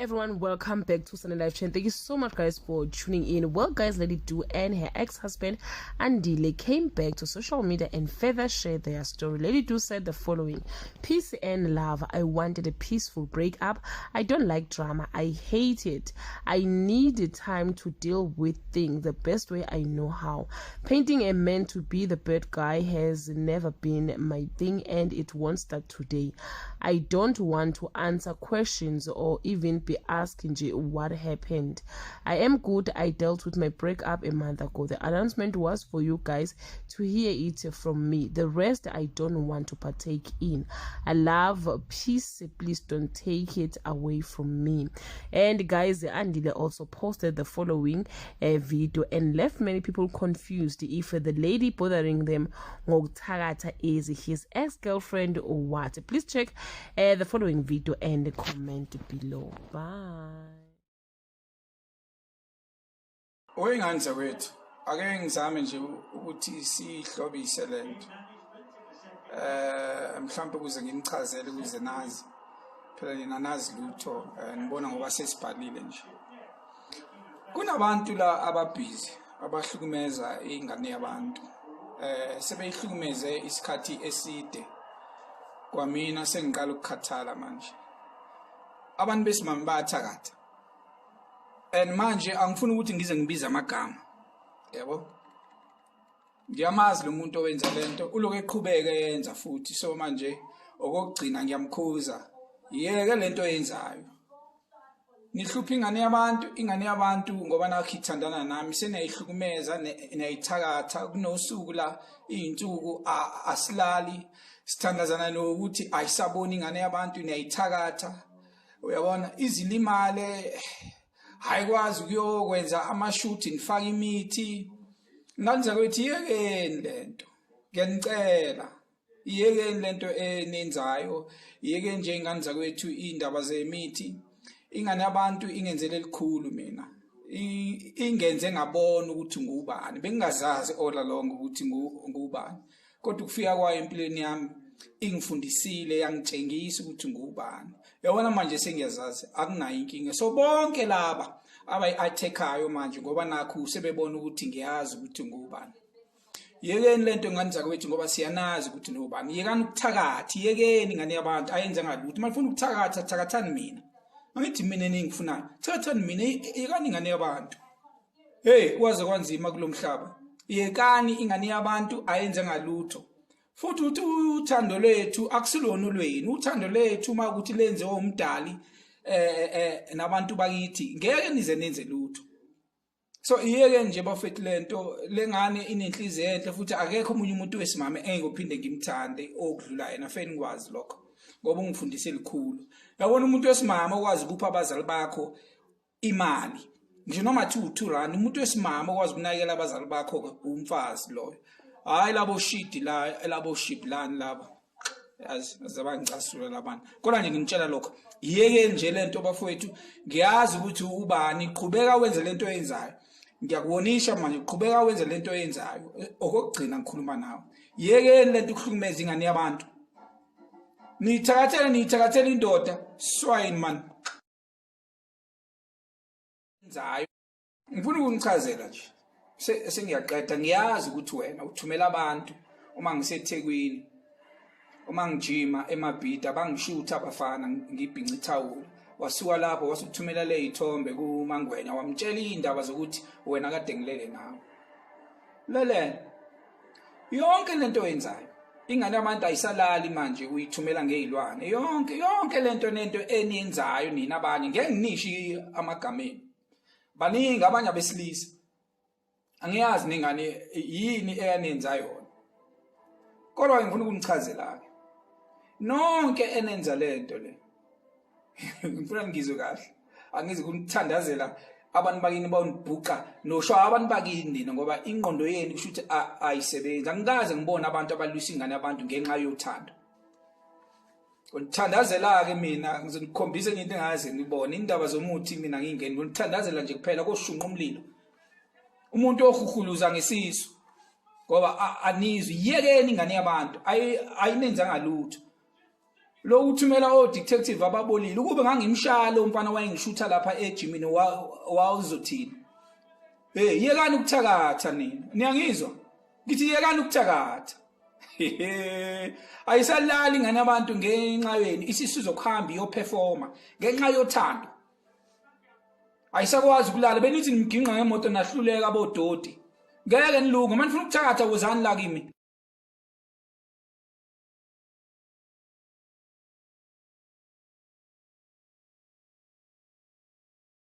Everyone, welcome back to Sunday Live Chain. Thank you so much, guys, for tuning in. Well, guys, Lady Du and her ex-husband Andile came back to social media and further shared their story. Lady Du said the following: "Peace and love. I wanted a peaceful breakup. I don't like drama. I hate it. I needed time to deal with things the best way I know how. Painting a man to be the bad guy has never been my thing, and it won't start today. I don't want to answer questions or even be asking what happened. I am good. I dealt with my breakup a month ago. The announcement was for you guys to hear it from me. The rest I don't want to partake in. I love peace. Please don't take it away from me." And guys, Andile also posted the following video and left many people confused if the lady bothering them ngokuthakatha is his ex-girlfriend or what. Please check the following video and comment below. Bye. Oyingane zakwethu, ake ngizame nje ukuthi sihlobise lento, mhlawumbe ukuze nginichazele, ukuze nazi phela nina nazi lutho, nibona ngoba sesibhalile nje. Kunabantu la ababhizi abahlukumeza ingane yabantu, sebeyihlukumeze isikhathi eside. Kwamina sengiqala ukukhathala manje. Abantu besimame bayathakatha, and manje angifuni ukuthi ngize ngibize amagama, yabo. Ngiyamazi lo muntu owenza lento, uloku eqhubeka yenza futhi. So manje okokugcina ngiyamkhuza, yeke lento oyenzayo. Nihlupha ingane yabantu, ingane yabantu, ngoba nakho ithandana nami, seniyayihlukumeza, niyayithakatha. Kunosuku la, iy'nsuku asilali, sithandazana nokuthi ayisaboni ingane yabantu. Niyayithakatha, uyabona, izilimale, hayikwazi ukuyokwenza amashuthi, nifake imithi. Ngane zakwethu, yekeni lento, ngiyanicela, iyekeni lento eniyenzayo, iyekeni nje, ingane zakwethu, iy'ndaba zemithi. Ingane yabantu ingenzele elikhulu mina, ingenze ngabona ukuthi ngubani. Bengingazazi all along ukuthi ngubani, kodwa ukufika kwayo empilweni yami ingifundisile, yangitshengisa ukuthi ngubani. Yabona, manje sengiyazazi, akunayo inkinga. So bonke laba abayi-attack-ayo manje, ngoba nakhu sebebona ukuthi ngiyazi ukuthi ngubani, yekeni lento, ngane zakwethu, ngoba siyanazi ukuthi nobani. Yekani ukuthakatha, yekeni. Ingane yabantu ayenze ngalutho. Uma nifuna ukuthakatha, thakathani mina. Angithi mina eningifunayo, thakathani mina, yekani ingane yabantu. Hey, kwaze kwanzima kulo mhlaba. Yekani ingane yabantu, ayenze ngalutho. Futhi uthi uthando lwethu akusilona ulwenu. Uthando lethu uma ukuthi lenziwe umdali nabantu bakithi, ngeke nize nenze lutho. So iyeke nje, bafethu, lento. Lengane inenhliziyo enhle, futhi akekho omunye umuntu wesimame engophinde ngimthande okudlula yena. Feni ngikwazi lokho, ngoba ungifundise likhulu. Yabona, umuntu wesimame okwazi ukupha abazali bakho imali nje noma 2 2 rand, umuntu wesimame okwazi ukunakekela abazali bakho, umfazi loyo, hayi labo shidi la, labo shiblani laba. Yazi zabangicasula labantu, kodwa nje nginitshela lokho, yeke nje lento, bafowethu. Ngiyazi ukuthi ubani. Qhubeka wenze lento oyenzayo. Ngiyakubonisha manje, qhubeka wenze lento oyenzayo. Okokugcina ngikhuluma nawe, yekeni lento ukuhlukumeza ingane yabantu. Niyithakathele, niyithakathele indoda, swine man enzayo. Ngifuna ukunichazela nje, sengiyaqeda. Ngiyazi ukuthi wena uthumela abantu uma ngiseThekwini, uma ngijima eMabhida, bangishutha abafana ngibhinca ithawula. Wasuka lapho wasukuthumela le yithombe kuMangwenya, wamtshela iy'ndaba zokuthi wena kade ngilele nawe. Lele yonke lento oyenzayo, ingane yabantu ayisalali manje, uyithumela ngey'lwane. Yonke yonke lento nento eniyenzayo nina abanye, ngeke nginisho amagameni, baningi abanye abesilisa. Angiyazi ningane yini eyanenza yona, kodwa ngifuna ukunichazela-ke nonke enenza lento le. Ngifuna ngizwe kahle, angizi kunithandazela abantu bakini bawunibhuqa nosho abantu bakini nina, ngoba ingqondo yenu kusho ukuthi ayisebenzi. Angikaze ngibone abantu abalwisa ingane yabantu ngenxa yothando. Ngithandazela-ke mina, ngizonikhombisa enye into engaze ngibone. Indaba zomuthi mina ngingeni, nginithandazela nje kuphela koshunqa umlilo umuntu ohuhuluza ngesisu, ngoba anizwi. Yekeni ingane yabantu, ayinenzanga lutho. Lokhu uthumela o-detective ababolile. Ukube ngangimshaya lo mfana wayengishutha lapha ejimini wawuzothini? Hey, yekani ukuthakatha nina. Niyangizwa? Ngithi yekani ukuthakatha. Ayisalali ingane abantu ngenxa yenu, isisizokuhamba iyoperforma ngenxa yothando. Ayisakwazi ukulala benithi nimginqa ngemoto nahluleka bodoti. Ngeke nilunge, manifuna ukuthakatha wozani la kimi.